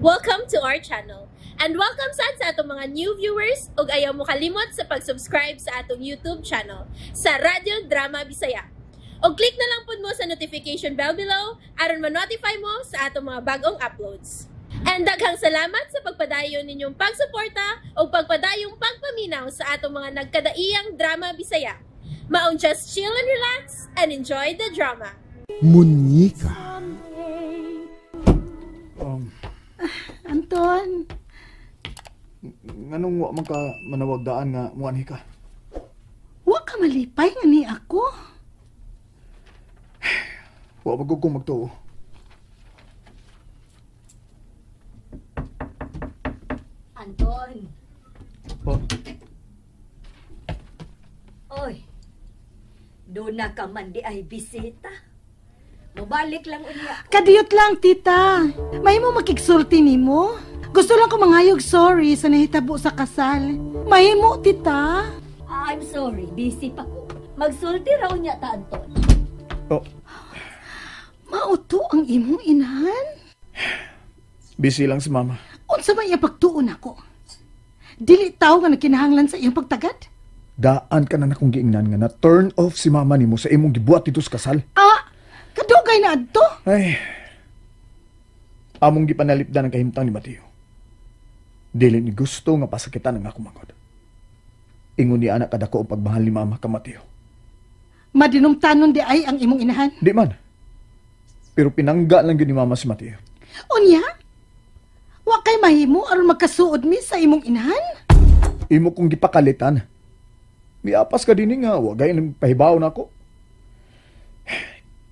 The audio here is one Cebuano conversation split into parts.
Welcome to our channel. And welcome sad sa atong mga new viewers ug ayaw mo kalimot sa pag-subscribe sa atong YouTube channel sa Radyo Drama Bisaya. Og click na lang pud mo sa notification bell below aron ma-notify mo sa atong mga bagong uploads. And daghang salamat sa pagpadayon ninyong pagsuporta ug pagpadayong pagpaminaw sa atong mga nagkadaiyang drama Bisaya. Maong just chill and relax and enjoy the drama. Munyika. Anton, Nganong wa man ka manawagdaan nga muanhi ka? Wa ka malipay nga ni ako. Wa pa gud ko magtuo. Anton. Oh. Oy. Doon na ka man di ay bisita. Mubalik lang unya. Kadiyot lang, tita. Mahimo makigsulti nimo. Gusto lang ko mangayog sorry sa nahitabo sa kasal. Mahimo, tita. I'm sorry, busy pa ko. Magsulti raw niya ta, Anton. Oh. Mauto ang imong inahan? Busy lang si mama. Unsa man iyang pagtuon ako? Dili tawo nga nagkinahanglan sa iyang pagtagad? Daan ka na nakong giingnan nga na turn off si mama nimo sa imong gibuhat dito sa kasal. Ah, kadugay na adto. Ay. Among gipanalipdan ang kahimtang ni Mateo. Dili ni gusto nga pasakitan ang akong manghod. Ingon ni anak kadako ang pagmahal ni mama ka Mateo. Madinumtanon di ay ang imong inahan? Di man. Pero pinangga lang gyud ni mama si Mateo. Unya? Wa kay mahimo aron magkasuod mi sa imong inahan? Imo kong gipakalitan. Miapas ka dinhi nga wa gay nang pahibaw nako.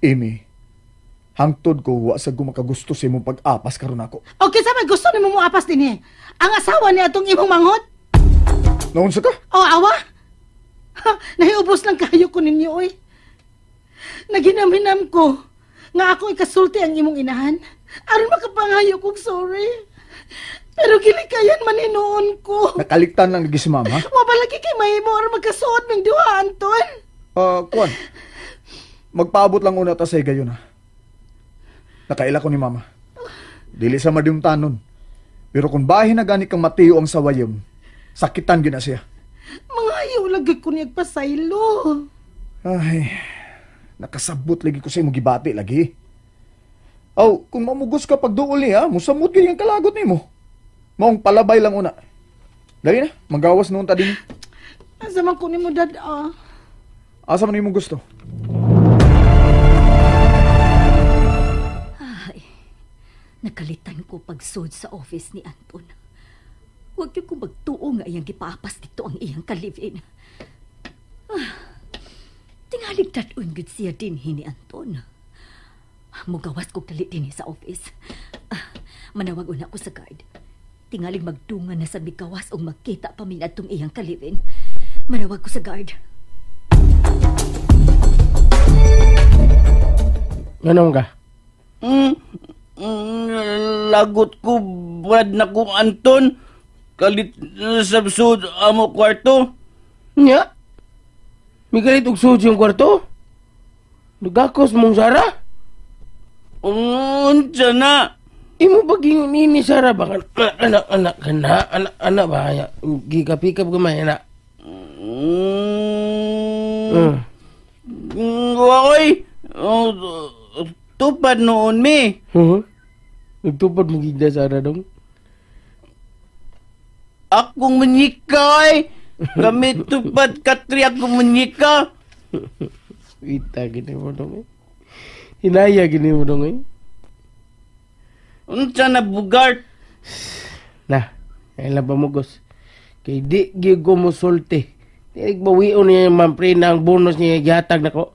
Amy, hangtod ko wa sa gumakagusto sa imong pag-apas karon nako. Okay, sa may gusto nimo moapas dinhi. Ang asawa ni atong imong manghod? Naunsa ka? O awa? Ha, nahiubos lang kayo ko ninyo oy. Naginam-hinam ko nga ako ikasulti ang imong inahan aron makapangayo kog sorry. Pero gilikayan man hinuon ko. Nakaliktan lang lagi si mama. Wa ba lagi kay mahimo aron magkasuod ming duha, Anton? Kuan. Magpaabot lang una ta sa higayon ha. Nakaila ko ni mama. Dili sa madumtanon. Pero kung bahin na gani kang Mateo ang sawayom, sakitan gyud na siya. Mangayo lagi ko niyag pasaylo. Ay, nakasabot lagi ko sa imong gibati lagi. Aw, kung mamugos ka pagduol niya, musamot gyud ang kalagot nimo. Maong palabay lang una. Dali na, magawas noon ta din. Asa man ko nimo dad ah? Asa man imong gusto? Ay, nakalitan ko pagsud sa office ni Anton. Huwag yun kong magtuo nga iyang gipaapas dito ang iyang kalivin. Ah, tingalig dad-on gud siya din ni Anton. Mugawas kog dali din sa office. Ah, manawag una ko sa guard. Tingalig magdungan na sa migawas o magkita pa min atong iyang kalivin. Manawag ko sa guard. Ganun ka? Lagot ko, brad na ko, Anton. Kalit sa sud amo kwarto. Nya? May kalit og sud yung kwarto? Nagakos mong Sara? Unsa na? Imo ba gingon ni Sara ba? Anak, anak, ka na, anak, anak ba? Gikapikap gamay, anak. Oy! Tupad noon mi. Huh? Nagtupad mo gigda, Sara dong? Akong munyika, oy! Kami tupad katri akong munyika. Ita, gini mo dong, eh. Hinaya, gini mo dong, eh. Unsa na bugart? Na, ay lang pamugos. Kay di gyud ko mosulti. Di bawion niya mampre na ang bonus niya gihatag nako.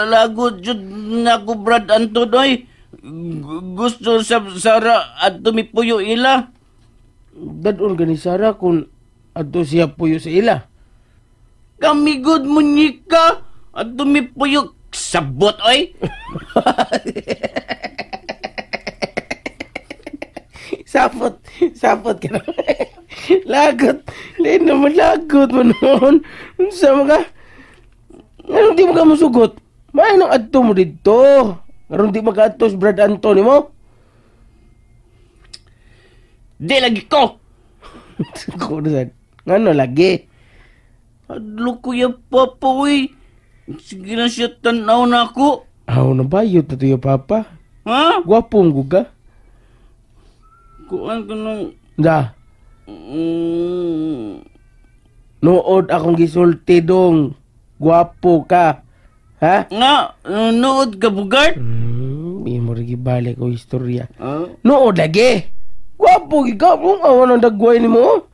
Lagot jud nako Brad Anton oy. Gusto sa Sara adto mipuyo ila. Dadon gani Sara kun adto siya puyo sa ila. Kami gud munyika adto mipuyo sabot oy. Sapot, sapot ka na. Lagot. Hindi naman lagot mo noon. Unsa man ka? Anong di mo ka musugot? May nang adto mo dito. Aron di makaadto si Brad Anthony mo. Di lagi ko. Kurusan. Ngano lagi? Adlo ko ya papa, uy. Sige na siya tanaw na ako. Aw, nabayot na to ya papa. Ha? Gwapong guga. Kuan ko nung... Da. Nood akong gisulti dong. Gwapo ka. Ha? Nga, nood ka, Bugart? Imo rin gibalik ko istorya. Nood lagi. Gwapo ka. Kung awan ang dagway ni mo.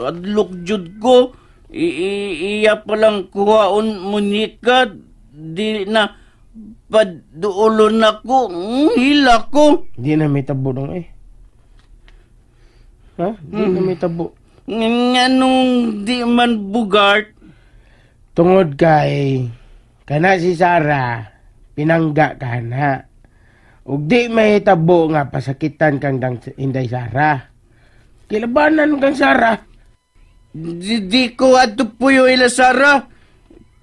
Adlok jud ko. Iya palang kuhaon munika. Di na paduulon ako. Hila ko. Di na may tabo dong eh. Ha? Di na may tabo. Nganong di man Bugart? Tungod kay kana si Sarah, pinangga ka na. Ug di may tabo nga pasakitan kang dang Inday Sarah. Kilabanan kang Sarah. Di ko ato puyo ila Sarah.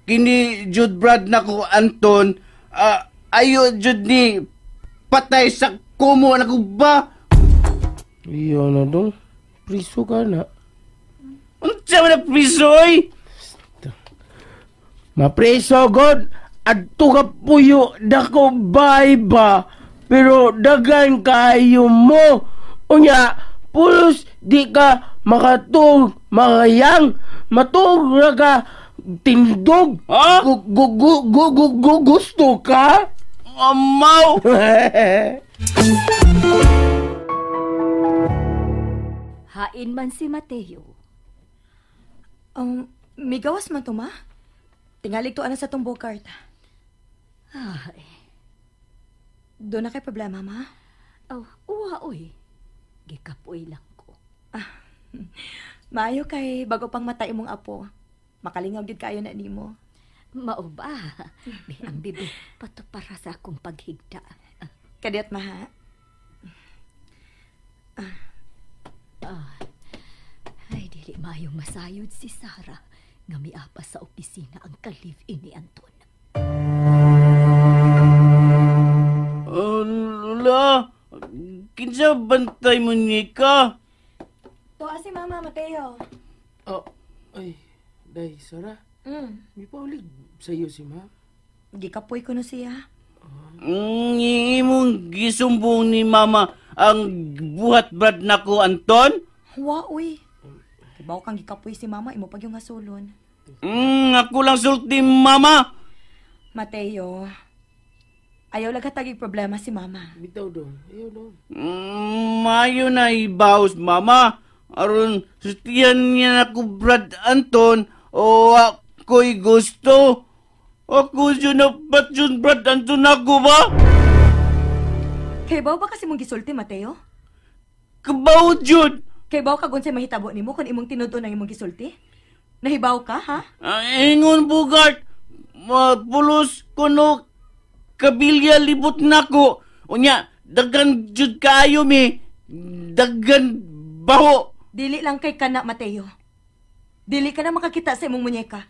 Kini Jude Brad na ko Anton, ayo jud ni patay sa kumo na ko ba? Iyo na dong, priso ka na. Unsa man na priso oy? Mapriso god, adto ka puyo dako bay ba, pero dagan kayo mo. Unya, pulos di ka makatug makayang, matug ra ka tindog. Ha? Gusto ka? Amaw! Hain man si Mateo. Migawas man to, ma? Tingalig to ana sa tong Bogart. Ay. Doon na kay problema, ma? Oh, uwa, uy. Gikapoy lang ko. Ah, maayo kay bago pang matay mong apo. Makalingaw gid kayo na nimo. Mao ba? May ang bibi pato para sa akong paghigda. Kadiyot, maha. Ay, dili maayong masayod si Sarah nga miapa sa opisina ang ka-live-in ni Anton. Lola, kinsa bantay mo ni ka? Tuwa si Mama, Mateo. Oh, ay, day, Sarah. May paulig sa'yo si Ma. Gikapoy ko no siya. Imong gisumbong ni Mama ang buhat brad nako, Anton? Wa, uy. Kibaw kang gikapoy si Mama, imo pag yung hasulon. Ako lang sulti, Mama. Mateo, ayaw lagatagig problema si Mama. Bitaw doon, ayaw doon. Mayo na ibaws, Mama. Aron, sustiyan niya ako, Brad Anton, o ako'y gusto. Ako yun na ba't yun, Brad Anton, ako ba? Kaybaw ba kasi mong gisulti, Mateo? Kabaw yun! Kaybaw ka kung sa'y mahitabo nimo kung imong tinud-on ang imong gisulti? Nahibaw ka, ha? Ingon, Bugart, pulos kuno kabilya libot nako. Unya, dagan jud kaayo mi, dagan baho. Dili lang kay kana, Mateo. Dili ka na makakita sa imong munyeka.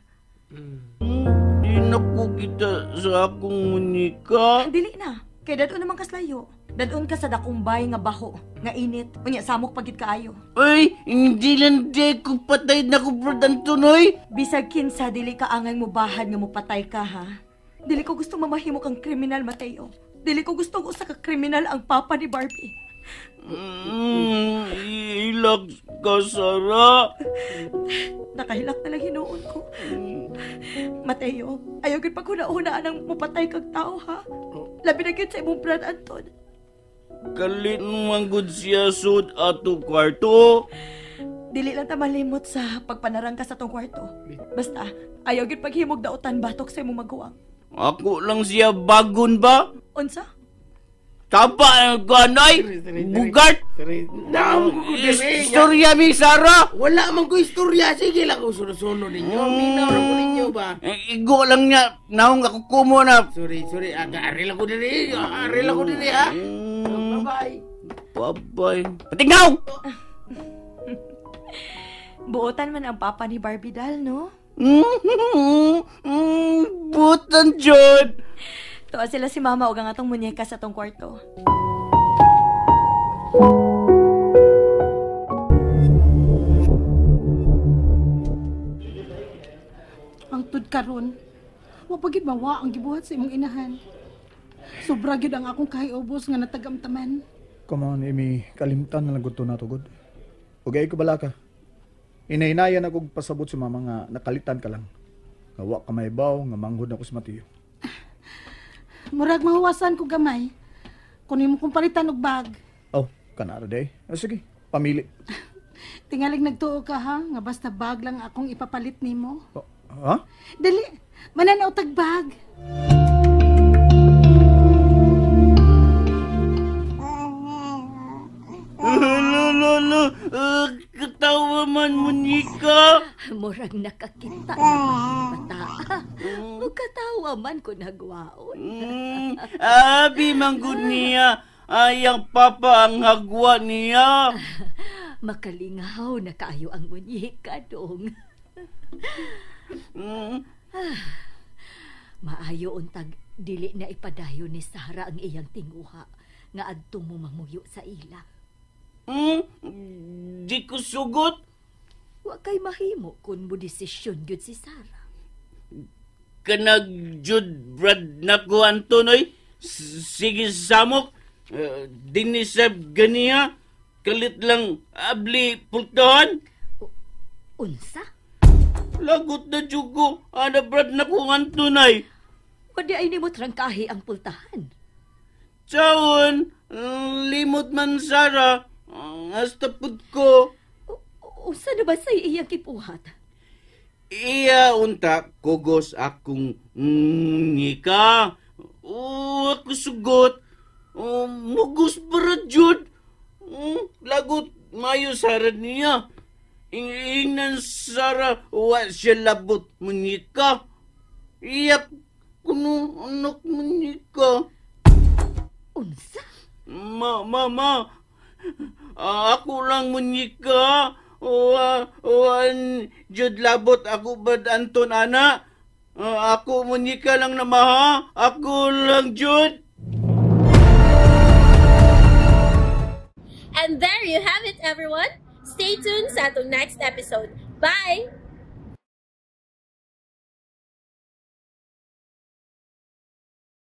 Di na ko kita sa akong munyeka. Dili na. Kay dadon naman kaslayo. Dadon ka sa dakumbay nga baho, nga init. Unya, samok pagit kaayo. Uy, hindi lang di ko patay na ko, Brad Anton, oy. Bisag kinsa, dili ka angay mo bahad nga mupatay ka, ha? Dili ko gusto mamahimo kang kriminal, Mateo. Dili ko gusto usa ka kriminal ang papa ni Barbie. Ilak ka, Sarah. Nakahilak na lang hinuon ko. Mateo, ayaw gid paghuna-hunaan ang mupatay kag tao, ha? Labi na gyud sa imong Brad Anton. Kalit manggod siya sud ato kwarto. Dili lang ta malimot sa pagpanarang ka sa tong kwarto. Basta, ayaw gid paghimog dautan batok sa imong maguwang. Ako lang siya bagon ba? Unsa? Taba ang ganay! Bugart! Istorya mi, Sarah! Wala man ko istorya. Sige lang kung sunod-sunod ninyo. Minaw na ko ninyo ba? Igo lang niya. Naong ako kumo na. Sorry, sorry. Aril ako diri. Aril ako diri, ha? Bye-bye. Bye-bye. Patingaw! Buotan man ang papa ni Barbie Doll, no? Buotan, John! Tuwa sila si Mama og ang atong munyeka sa tong kwarto. karon. Wa pa gid mawa ang gibuhat sa imong inahan. Sobra gyud ang akong kahiubos nga natagamtaman. Come on, Amy. Kalimtan na lang gud to nato, gud. Ug ay ko bala ka. Inahinayan ako pasabot sa mama nga nakalitan ka lang. Nga wa ka mahibaw, nga manghod ako si Mateo. Murag mahuwasan ko gamay. Kun imo kong palitan og bag. Oh, kanara day. Oh, sige, pamili. Tingalig nagtuo ka ha, nga basta bag lang akong ipapalit nimo. Oh, ha? Dali, mananaw tag bag. Lolo, katawa man munyika. Murag nakakita naman bata. Mukatawa man ko nagwaon. Abi manggod niya. Ayang papa ang hagwa niya. Makalingaw na kaayo ang munyika dong. Maayo untag dili na ipadayon ni Sarah ang iyang tinguha nga adto mo mamuyo sa ila. Di ko sugot. Wa kay mahimo kun mo desisyon gyud si Sarah. Kanag jud brad nako Anton oy. Sige samok. Dinisab ganiya. Kalit lang abli pultahan. Unsa? Lagot na jud ko. Ana brad nako Anton ay. Wadi ay nimo trangkahi ang pultahan. Chaon, limot man Sarah. Hasta pud ko. Unsa na ba say iyang kipuhat? Iya unta kugos akong ngika. O ako sugot. Mugos para jud. Lagot mayo Sara niya. Ingnan Sara wa siya labot munyika. Iyak kuno anak munyika. Unsa? Ma, ako lang munyika. Wan jud labot ako bad Anton ana. Ako munyika lang na maha. Ako lang jud. And there you have it, everyone. Stay tuned sa atong next episode. Bye!